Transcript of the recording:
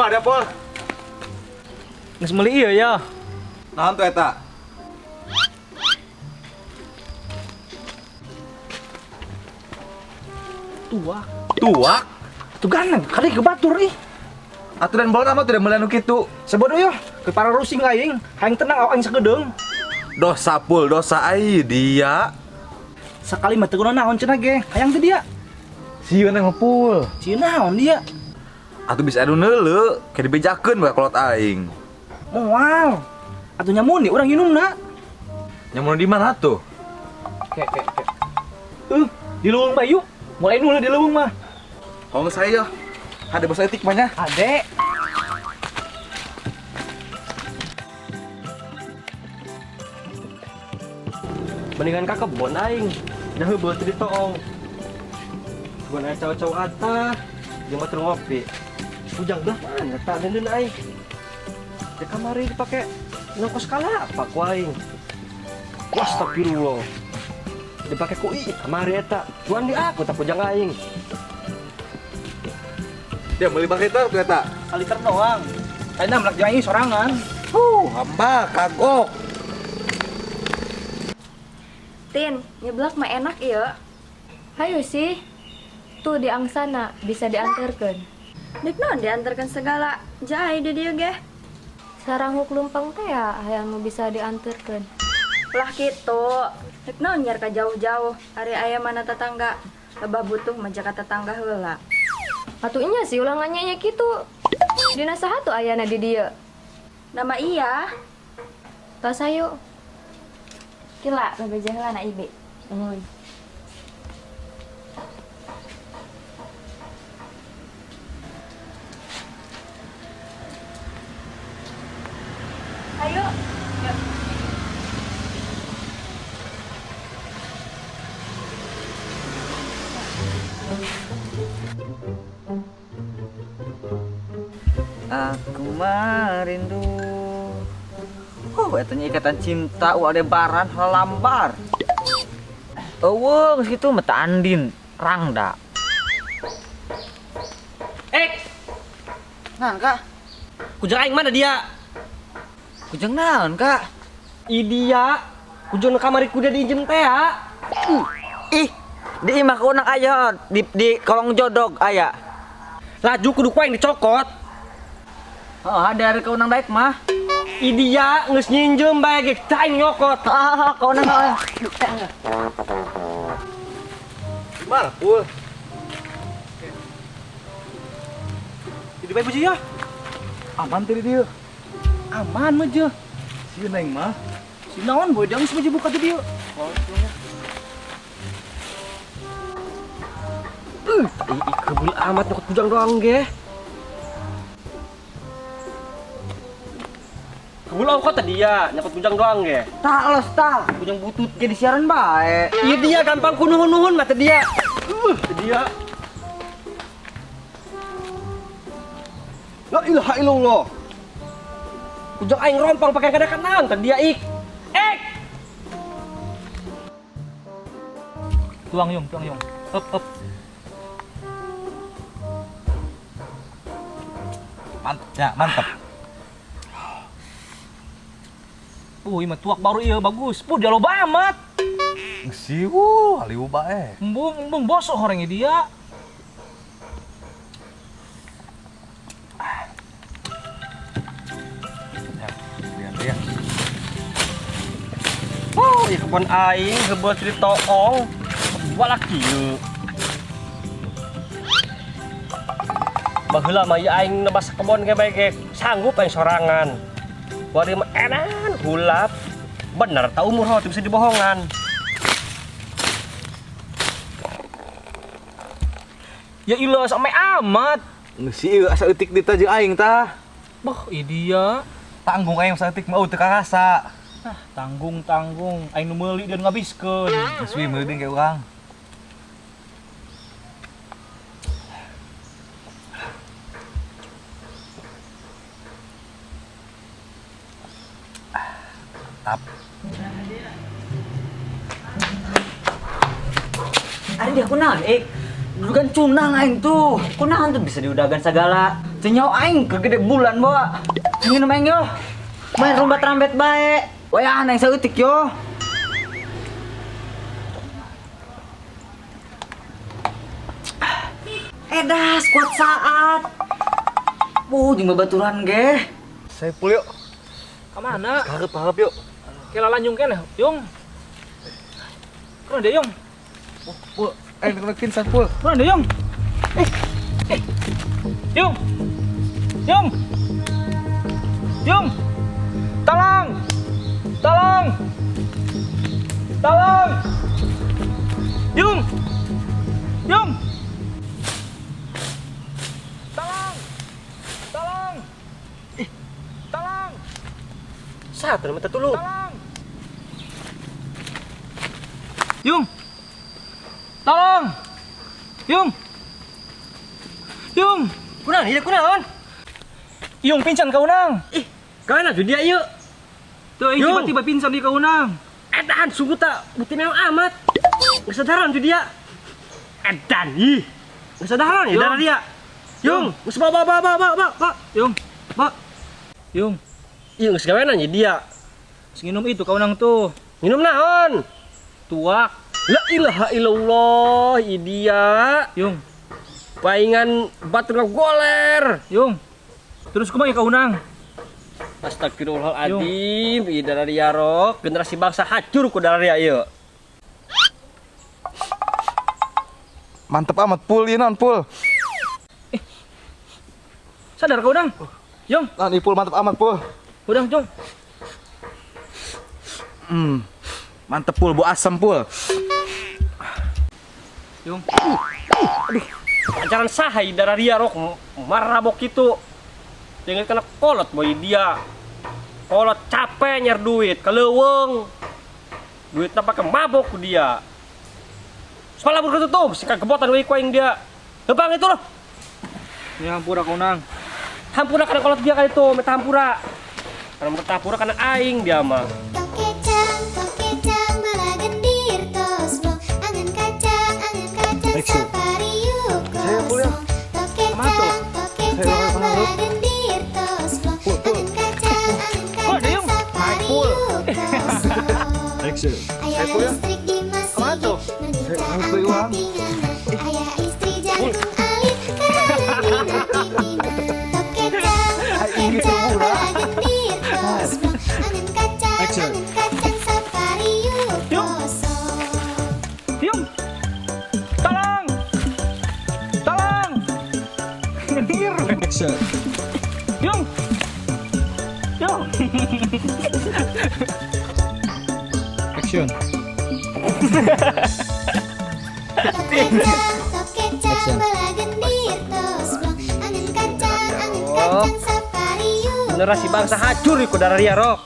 Kumaha ada pol? Geus meuli ieu ya. Naon tuh eta? Tuak. Tuak? Tuh ganang, kali ke batur ih. Aturan bolon amat udah meuli anu kitu. Sebodoh yo, ke para rusing aing, hayang tenang awak aing sakedeung. Dosa pul, dosa ai dia. Sakali mah teu kunaon naon cenah ge, hayang teh dia. Sieun mah pul. Sieun naon dia? Atuh bisa anu neuleu, kayak dibejakeun bae kolot aing. Moal. Atuh nyamun urang nginumna. Nyamun di mana tuh? Ke ke ke. Di leuweung bae yuk. Mulai nulu di leuweung mah. Hong saya. Ada bos etik banyak. Ade. Mendingan ka kebon aing. Dah heubeul teu ditoong. Kebon aya cau-cau atah, jeung batur ngopi. Ujang belah mana tak deundeun aing. Di kamari dipake nongkos kalapa ku aing. Astagfirullah. Dipake ku ieu kamari eta. Tuan di aku tak ujang aing. Dia beli pakai itu ternyata. Saliter doang. Ayeuna melak jeung aing sorangan. Hamba kagok. Tin, nyeblak mah enak iya. Hayu sih. Tuh di angsana bisa diantarkan. Dek naon diantarkan segala. Jai di dieu ge. Saranguk lumpang teh ya hayang nu bisa diantarkan. Lah kitu. Dek naon nyar ka jauh-jauh. Ari aya mana tetangga. Lebah butuh mah jaka tetangga heula. Atuh nya sih ulah nganyanya kitu. Dina saha tuh ayana di dieu? Nama iya. Tos ayo. Kila bebeja heula na ibe. Nuhun. Ayo. Aku merindu. Oh, etanya ikatan cinta Aldebaran lambar. Eueuh, geus kitu mah teh Andin, Rangda. Eh, Naon, Kak? kujang aing mana dia? Kujang naon, Kak? I dia, kujang nu kamari kuda diinjem teh ya. Ih, di imah kaunang aya di kolong jodog aya. Laju kudu ku aing dicokot. Heeh, ada dari kaunang daek mah. I dia geus nyinjem bae ge teh aing nyokot. Heeh, kaunang heeh. Gimana pul? Di bae buji ya. Aman tadi dia. Aman mah je. Sieun aing mah. Si naon boy, dia geus buji buka teh dieu. Ih, kebul amat nyokot kujang doang ge. Kebul ongkot tadi ya, nyokot kujang doang ge. Tak los tah, kujang butut ge disiaran bae. Iya dia gampang kunuhun-nuhun mah teh dia. Teh dia. La ilaha illallah. Kujang aing rompong pakai kada kanan teh dia ik. Ek. Tuang yung, tuang yung. Up up. Mantap ya, mantap. Ini mah tuak baru iya bagus. Puh, dia loba amat. Siwu, aliu bae. Embung, embung bosok orangnya dia. Ya, lihat ya. Oh, ieu kebon aing heubeul teu ditoong. Balak kieu. Baheula mah ieu aing nebas kebon ge bae ge sanggup aing sorangan. Wari mah enan hulap. Bener tak umur hot bisa dibohongan. Ya ilah sampai amat. Si ieu asa eutik dita jeung aing tah. Boh, ieu dia. Tanggung aing asa eutik mah teu karasa. Ah, tanggung-tanggung aing nu meuli dan ngabiskeun. Geus we meuli deui ka urang. Tap. Ari dia kunaon, Ik? Dudukan cunang aing tuh. Kunaon tuh bisa diudagan segala. Teu nyaho aing kegede bulan bawa. Nginum aing yo. Main rumbat rambet bae. Wayah aing saeutik yo. Edas kuat saat. Wuh, jeung babaturan ge. Saipul yuk. Ka mana? Harap yuk. Kela lanjung keneh, Yung. Kurang deh, Yung. Pul, nek pingsan Pul. Kurang deh, Yung. Yung. Yung. Yung. Tolong. Tolong. Tolong. Yung. Yung. Tolong. Tolong. Tolong. Saha minta tulung. Tolong. Yung. Tolong. Yung. Yung. Kunaon ieu kunaon? Yung pingsan ka unang. Ih, kana tuh dia ieu. Tuh, aing Yung. tiba-tiba pingsan di ka unang. Edan sungguh tak bukti memang amat. Kesadaran tuh dia. Edan ih. Kesadaran ya Yung. darah dia. Yung, geus bawa bawa bawa bawa bawa. Yung. Ba. Yung. Iya geus gawenan ya dia. Terus nginum itu ka unang tuh. Minum naon? Tuak. La ilaha illallah, i dia. Yung. Paingan batur goler. Yung. Terus kumaha ka unang? Astagfirullahaladzim, i darah dia rok. Generasi bangsa hancur ku darah dia ieu. Mantep amat Pul ieu naon Pul. Sadar ka unang? Yung. Naon ieu Pul mantep amat Pul. Udang, Yung. Mantep Pul, bu asem Pul. Yung. Ajaran saha i darah dia rok marabok itu. Tinggal kena kolot boy dia. Kolot capek nyar duit, keleweng. Duitnya pakai mabok ku dia. Sekolah berketutup, si kegebotan we ku aing dia. Lempang itu loh. Ini hampura ka unang. Hampura karena kolot dia kali itu, minta hampura. Karena minta hampura karena aing dia mah. Tokecang, balagendir toslo. Angan kacang safari yuk kosong. Tokecang, tokecang, balagendir toslo. Angan kacang safari yuk kosong. Ayah listrik di masjid, menikah angkat tingana. Ayah istri jantung alit, karena minat. Tokecang, tokecang, balagendir toslo. Angan kacang safari yuk kosong. Yung. Tolong. Tolong. Ngedir. Yung. Yung. Action. Tokecang, tokecang, balagendir toslo. Angan kacang safari yuk Generasi bangsa hancur ku darah dia rok.